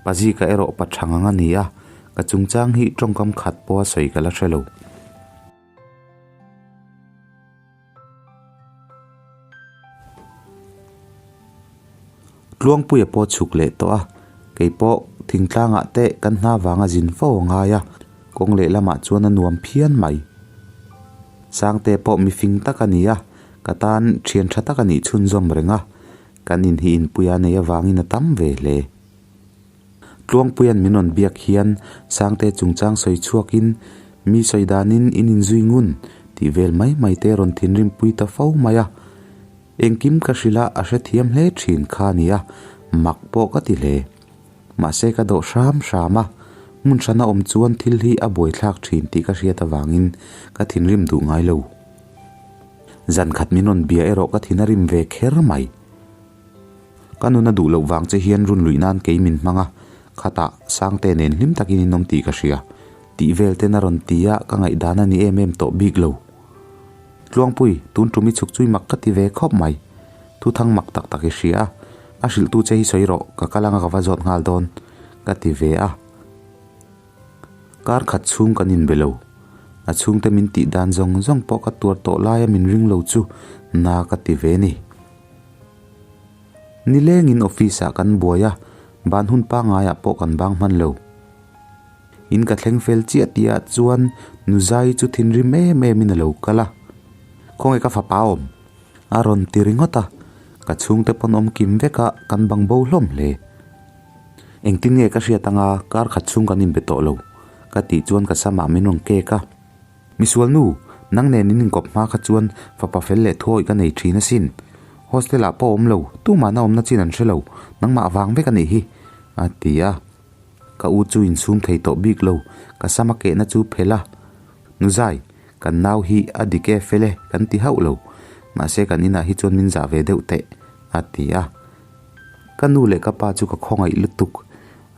Pazika erawh pa tha ngang a ni a, ka chungchang hi tawngkam khat pawha sawi ka la hre lo. Tluangpuia pawh chhuk leh tawh a, kei pawh thingtlangah te kan hna vanga zin fo a ngai a, kawng lehlamah chuan a nuam phian mai. Sangte pawh mifing tak a ni a, ka tan thian tha tak a nih chhunzawm reng a, kan in hi inpuia nei avangin a tam ve hle. Tluangpuia'n min rawn biak hian Sangte chungchang sawi chhuakin mi sawi danin in inzui ngun tih vel mai mai te rawn thinrim pui ta fo mai a. Engkim ka hrilh a, a hrethiam hle thin kha a ni a, mak pawh ka ti hle. Mahse ka dawh hram hram a, hmun hrana awm chuan thil hi a buaithlak thin tih ka hriat avangin ka thinrim duh ngai lo. Zan khat min rawn bia erawh ka thin a rim ve kher mai. Ka nun a duh loh vang che hian run luih nan kei min hmang a, khatah Sangte nen hlim takin in awm tih ka hria. Tih vel ten a rawn ti a, ka ngaihdan a ni em em tawh bik lo. Tluangpui, tun tum i chhuk chui mak ka ti ve khawp mai. Thu thang mak tak tak i hria a, a hrilhtu che hi sawi rawh, ka kal anga ka va zawt nghal dawn, ka ti ve a. Kar khat chhung kan inbe lo. A chhungte min tih dan zawng zawng pawh ka tuar tawh laia min ring lo chu na ka ti ve ni. Nilengin office ah kan buai a, ban hun pangaiah pawh kan bang hman lo. In ka thleng fel chiah tih ah chuan Nuzai chu thinrim em em in a lo kal a, Khawnge ka fapa awm? A rawn ti ringawt a, ka chhungte pawn awm kim vek a, kan bang bo hlawm hle. Engtin nge ka hriat anga kar khat chhung kan inbe tawh lo? Ka tih chuan ka samah min rawn kek a. Misual nu, nang nen in inkawp hma kha chuan fapa fel leh thuawih ka nei thin asin. Hostel ah pawh awm lo, tumah na awmna chin an hre lo, nangmah vang vek a nih hi, a ti a. Ka u chu insum thei tawh bik lo, ka sama kehna chu phelh a. Nuzai, kan nau hi a dik e fel e kan ti hauh lo, mahse kan inah hi chuan min zah ve deuh teh, a ti a. Ka nu leh ka pa chu ka khawngaih lutuk,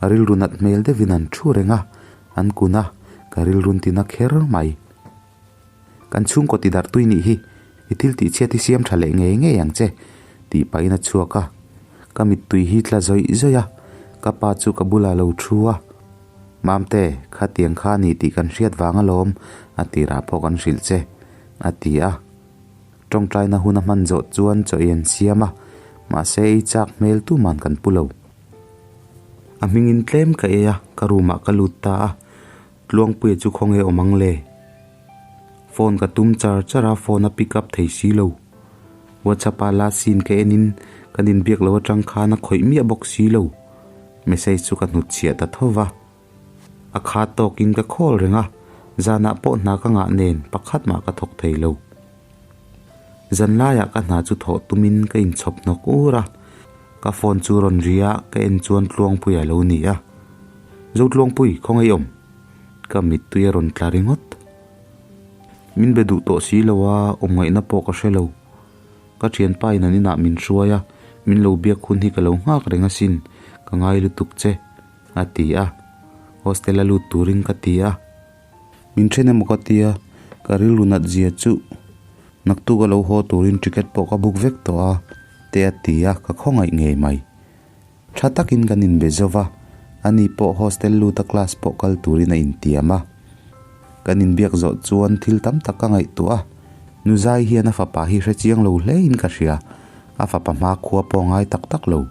rilru nat hmel deuhin an thu reng a. An kun a, ka rilrun tina kher mai. Kan chhungkaw ti darh tui nih hi, i thil tih chhiat hi siam tha leh ngei ngei ang che, tih pahin a chhuak a. Ka mittui hi tla zawih zawih a, ka pa chu ka bulah lo thu a. Mamte, khatiang kha a ni tih kan hriat vang alawm, a tirah pawh kan hrilh che, a ti a. Tawngtaina hun a hman zawh chuan chaw ei an siam a, mahse ei chak hmel tuman kan pu lo. A hmingin tlem ka ei a, ka room ah ka lut ta a, Tluangpuia chu khawnge awm ang le? Phone ka tum char char a, phone a pick up thei si lo. WhatsApp ah last seen ka en in kan inbiak lo atang khan a khawih miah bawk si lo. Message chu ka hnutchhiah ta tho va. A khat tawkin ka call reng a, zanah pawh hna ka ngah nen pakhat mah ka thawk thei lo. Zan laiah ka hna chu thawh tumin ka inchhawp hnawk ur a, ka phone chu rawn ri a, ka en chuan Tluangpuia a lo ni a. Zotluangpui, khawngaih awm? Ka mittui a rawn tla ringawt. Min be duh tawh si lo a, awm ngaihna pawh ka hre lo. Ka thianpa in an inah min hruai a, min lo biak hun hi ka lo nghak reng asin, ka ngai lutuk che, a ti a. Hostel a lut turin ka ti a. Min then emaw ka tia, ka rilru nat zia chu naktuk a lo haw turin ticket pawh ka book vek tawh a, te a ti a, ka khawngaih ngei mai. Tha takin kan inbe zo va, ani pawh hostel luta class pawh kal turin a intiam a. Kan inbiak zawh chuan thil tam tak ka ngaihtuah a, Nuzai hian a fapa hi hre chiang lo hlein ka hria, a fapa hma khua pawh a ngai tak tak lo.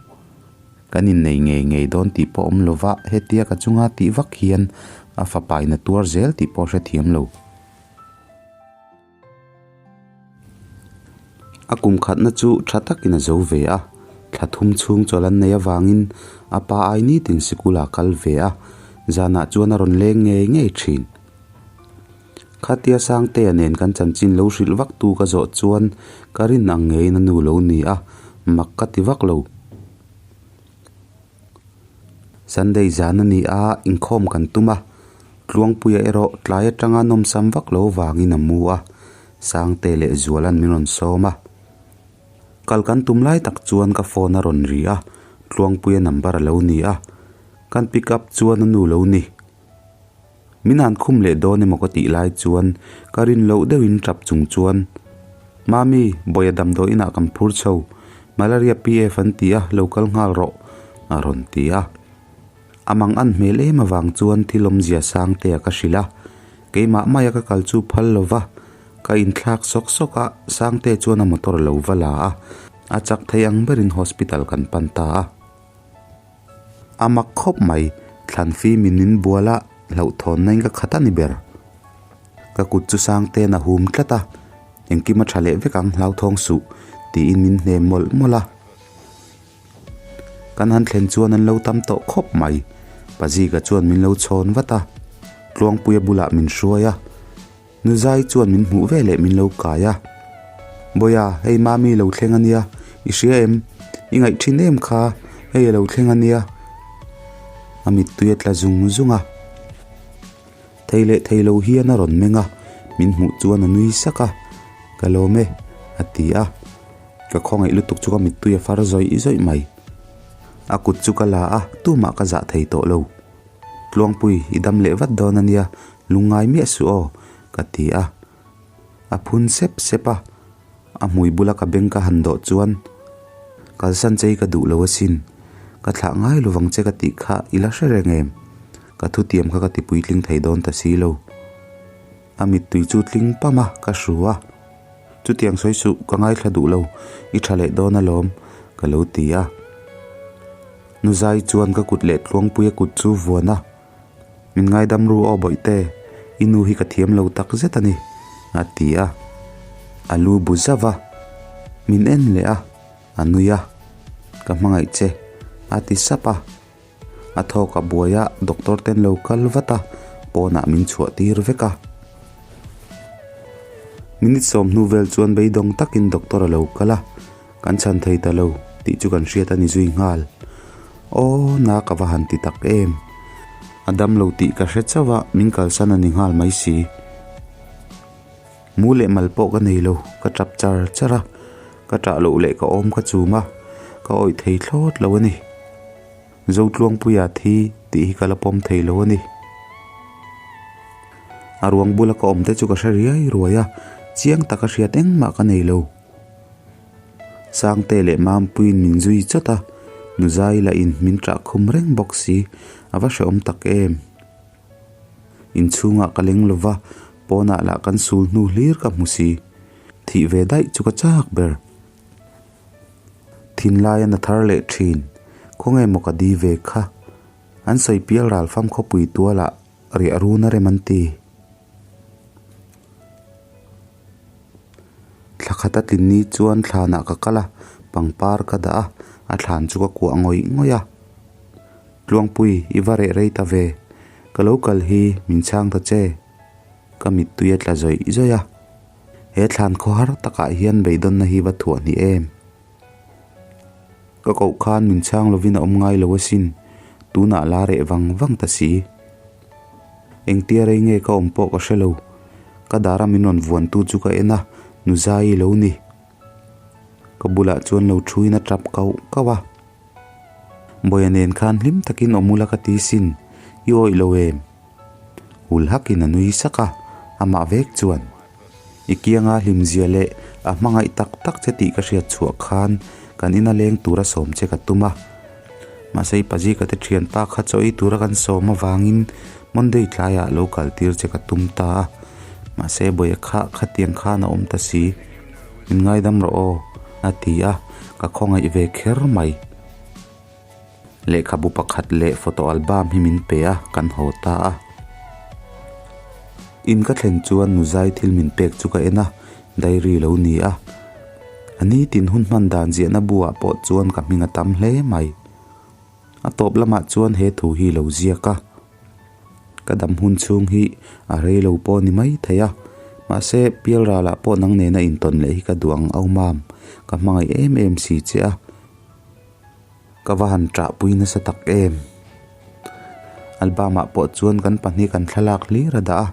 Kan innei ngei ngei dawn tih pawh awm lo va, hetia ka chunga tih vak hian a fapa in a tuar zel tih pawh hrethiam lo. A kum khatna chu tha takin a zo ve a, thla thum chhung chawlh an neih avangin a pa ai nitin sikul ah kal ve a, zanah chuan a rawn leng ngei ngei thin. Khatia Sangtea nen kan chanchin lo hrilh vak tu ka zawh chuan ka rin ang ngeiin a nu lo ni a, mak ka ti vak lo. Sunday zan a ni a, inkhawm kan tum a, Tluangpuia erawh tlai atanga nawmsam vak lo vangin a mu a, Sangte leh Zuala'n min rawn sawm a. Kal kan tum lai tak chuan ka phone a rawn ri a, Tluangpuia number a lo ni a, kan pick up chuan a nu lo ni. Min han khum leh dawn emaw ka tih lai chuan ka rin loh deuhin tap chung chuan, Mami, Bawia damdawi inah kan phur chho, Malaria PF an ti a, lo kal nghal rawh, a rawn ti a. A mang an hmel em avang chuan thil awmzia Sangtea ka hrilh a, keimah maia ka kal chu phal lo va, ka inthlak sawk sawk a, Sangtea chuan a motor a lo va la a, a chak thei ang berin hospital kan pan ta a. A mak khawp mai, thlan fimin min bual a, hlauhthawnna in ka khat a ni ber. Ka kut chu Sangte'n a hum tlat a, engkim a tha leh vek ang hlauthawng suh, tiin min hnem mawlh mawlh a. Kan han thlen chuan an lo tam tawh khawp mai, Pazika chuan min lo chhawn vat a, Tluangpuia bulah min hruai a. Nuzai chuan min hmuh ve leh min lo kai a. Bawiha, hei Mami lo thleng a nia, i hria em? I ngaih thin em kha, hei a lo thleng a nia. A mittui a tla zung zung a. Thei leh thei lo hian a rawn meng a, min hmuh chuan a nui sak a, Ka lawm e, a ti a. Ka khawngaih lutuk chu ka mittui a far zawih zawih mai. A kut chu ka la a, tumah ka zah thei tawh lo. Tluangpui, i dam leh vat dawn a nia, lungngai miah suh aw, ka ti a. A phun sep sep a, a hmui bula ka beng ka han dawh chuan, Kalsan che hi ka duh lo asin, ka thlah ngai lovang che ka tih kha i la hre reng em? Ka thutiam kha ka ti puitling thei dawn ta si lo. A mittui chu tling pam a, ka hru a. Chutiang sawi suh, ka ngaithla duh lo, i tha leh dawn alawm, ka lo ti a. Nuzai chuan ka kut leh Tluangpuia kut chu vuan a, Min ngaidam ru aw bawihte, i nu hi ka thiam lo tak zet a ni, a ti a. A lu bu zauh a, min en leh a, a nui a, Ka hmangaih che, a ti sap a. A thawk a buai a, doctor ten lo kal vat a, pawnah min chhuah tir vek a. Minute sawmhnu vel chuan beidawng takin doctor a lo kal a. Kan chhan thei ta lo tih chu kan hriat a ni zui nghal. Aw, na ka va han ti tak em. A dam lo tih ka hre chauh a, min kalsan a ni nghal mai si. Mu leh mal pawh ka nei lo, ka tap char char a, ka tah loh leh ka awm ka chum a, ka awih thei thlawt lo a ni. Zotluangpuia thi tih hi ka la pawm thei lo a ni. A ruang bula ka awm te chu ka hre riai ruai a, chiang taka hriat engmah ka nei lo. Sangte leh Mampuiin min zui chawt a, Nuzai lahin min ṭah khum reng bawk si, a va hrehawm tak em. Inchhungah ka leng lo va, pawnah lah kan sul hnu hlir ka hmu si. Thih ve daih chu ka chak ber. Thinlai a na thar leh ṭhin, khawnge maw ka di ve kha? An sawi pial ral fam khawpui tualah riah run a rem an ti. Thla khat a tlin ni chuan thlanah ka kal a, pangpar ka dah a, a thlan chu ka kuah ngawih ngawih a. Tluangpui, i va reh rei ta ve. Ka lo kal hi min chhang ta che. Ka mittui a tla zawih zawih a. He thlan khawhar takah hian beidawnna hi va thuah hnih em? Ka koh khan min chhang lovin a awm ngai lo asin, tunah la reh vang vang ta si. Engtia rei nge ka awm pawh ka hre lo. Ka dara min rawn vuantu chu ka en a, Nu Zaii lo ni. Ka bulah chuan lo thuin a tap kauh kauh a. Bawia nen khan hlim takin awm ula ka ti sin, i awih lo em? Hul hakin a nui sak a, amah vek chuan, I kianga hlimzia leh a hmangaih tak tak che tih ka hriat chhuah khan kan ina leng tura sawm che ka tum a. Mahse i pazika te thianpa kha chaw ei tura kan sawm avangin Monday tlaiah lo kal tir che ka tum ta a. Mahse Bawia kha khatiang khan a awm ta si. Min ngaidam rawh aw, a ti a, ka khawngaih ve kher mai. Lehkhabu pakhat leh photo album hi min pe a, kan haw ta a. In ka thlen chuan nuzai thil min pek chu ka en a, diary lo ni a. A nitin hun hman dan ziahna buah pawh chuan ka hming a tam hle mai. A tawp lamah chuan he thu hi lo ziak a. Ka dam hun chhung hi a rei lo pawh ni mai thei a, mahse pialralah pawh nang nena intawn leh hi ka duh ang au mam, ka hmangaih em em si che a. Ka va han ṭahpui nasa tak em? Album ah pawh chuan kan pahnih kan thlalak hlir a dah a,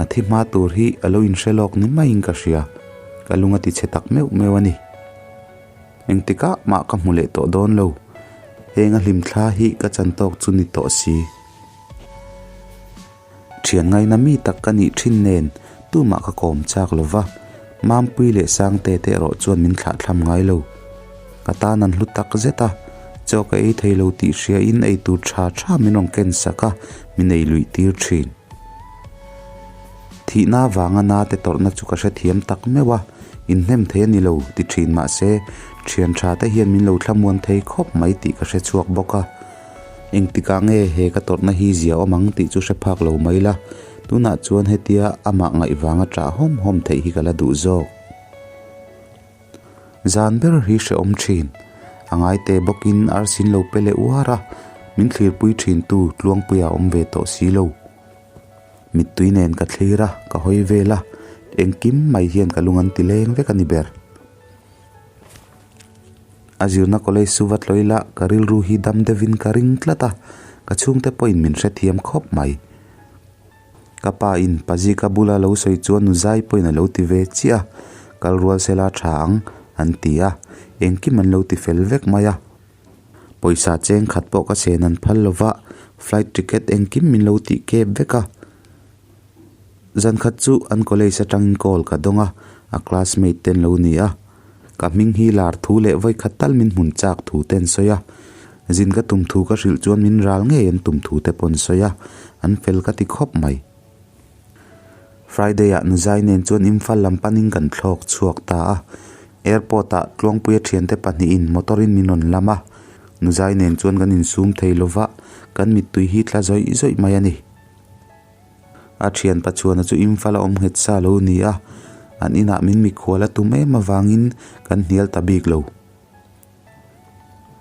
a thi hma tur hi a lo inhre lawk ni maiin ka hria, ka lung a ti chhe tak meuh meuh a ni. Engtikah mah ka hmu leh tawh dawn lo, heng a hlimthla hi ka chan tawk chu ni tawh si. Thian ngaina mi tak ka nih thin nen tumah ka kawm chak lo va, Mampui leh Sangte te erawh chuan min thlah thlam ngai lo. Ka tan an hlu tak zet a, chaw ka ei thei lo tih hriain ei tur tha tha min rawn ken sak a, min ei luih tir thin. Thihna vanga na te tawrhna chu ka hrethiam tak meuh a, inhnem thei a ni lo ti thin mahse thian tha te hian min lo thlamuan thei khawp mai tih ka hre chhuak bawk a. Engtikah nge he ka tawrhna hi zia awm ang tih chu hre phak lo mai la, tunah chuan hetia amah ngaih vanga ṭah hawm hawm theih hi ka la duh zawk. Zan ber hi hrehawm ṭhin. A ngaite bawkin arsin lo pe leh uar a, min thlirpui ṭhintu Tluangpuia awm ve tawh si lo. Mittui nen ka thlir a, ka hawi vel a, engkim mai hian ka lung an ti leng vek a ni ber. A zirna college chu va tlawi la, ka rilru hi dam deuhin ka ring tlat a, ka chhungte pawhin min hrethiam khawp mai. Ka pa in Pazika bula lo sawi chuan nu zai pawhin a lo ti ve chiah a, kal rual sela tha ang an ti a, engkim an lo ti fel vek mai a. Pawisa cheng khat pawh ka chen an phal lo va, flight ticket engkim min lo tih kep vek a. Zan khat chu an college atangin call ka dawng a, a classmate te an lo ni a. Ka hming hi lar thu leh vawi khat tal min hmun chak thu te an sawi a. Zin ka tum thu ka hrilh chuan min ral ngei an tum thu te pawh an sawi a, an fel ka ti khawp mai. Friday ah Nuzai nen chuan Imphal lam panin kan thlawk chhuak ta a. Airport ah Tluangpuia thiante pahnihin motor in min rawn lam a. Nuzai nen chuan kan insum thei lova, kan mittui hi tla zawih zawih mai a ni. A thian pachuana chu Imphal a awm nghet sa lo ni a, an inah min mikhual a tum em avangin kan hnial ta bik lo.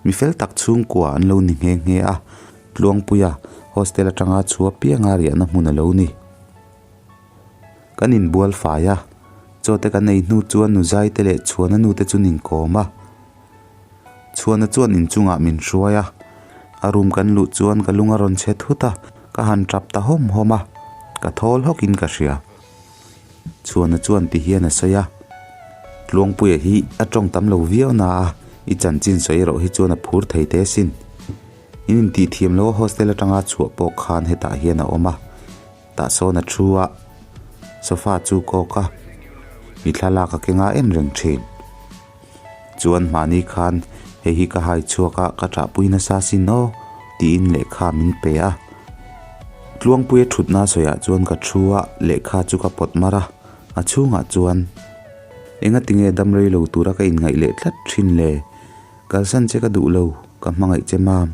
Mi fel tak chhungkua an lo ni nghe nghe a, Tluangpuia hostel atanga chhua pianga riahna hmun a lo ni. Kan inbual fai a, chaw te kan ei hnu chuan Nuzai te leh Chhuana nu te chu nin kawm a. Chhuana chuan inchungah min hruai a, a room kan luh chuan ka lung a rawn chhe thut a, ka han tap ta hawm hawm a, ka thawl hawkin ka hria. Chhuana chuan ti hian a sawi a, Tluangpuia hi a tawng tam lo viau na a, i chanchin sawi erawh hi chuan a phur thei teh asin. In intih thiam lo a hostel atanga chhuah pawh khan hetah hian a awm a, tah sawn a thu a, sofa chu kawk a, mi thlalak a kenga en reng thin. Chuan mahni khan hei hi ka hai chhuak a, ka ṭahpui nasa sin aw tiin lehkha min pe a. Tluangpuia ṭhutna sawiah chuan ka ṭhu a, lehkha chu ka pawt mar a, a chhungah chuan Enga tinge dam rei lo tura ka inngaih leh tlat ṭhin le? Kalsan che ka duh lo, ka hmangaih che mam.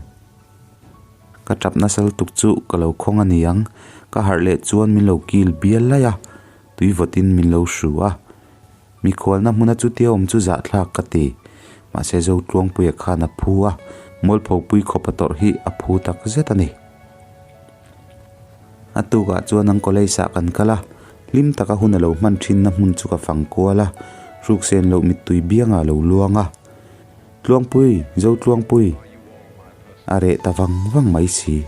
Ka ṭap nasa lutuk chu ka lo khawng a ni ang, ka harh leh chuan min lo kil bial laih a, tui vawtin min lo hru a. Mikhualna hmuna chutia awm chu zahthlak ka ti. Mahse Zotluangpuia khan a phu a, Mualphopui khawpa tawrh hi a phu tak zet a ni. A tukah chuan an college ah kan kal a, hlim taka hun a lo hman thinna hmun chu ka fang kual a, hruksen loh mittui biangah a lo luang a. Tluangpui, Zotluangpui! A reh ta vang vang mai si.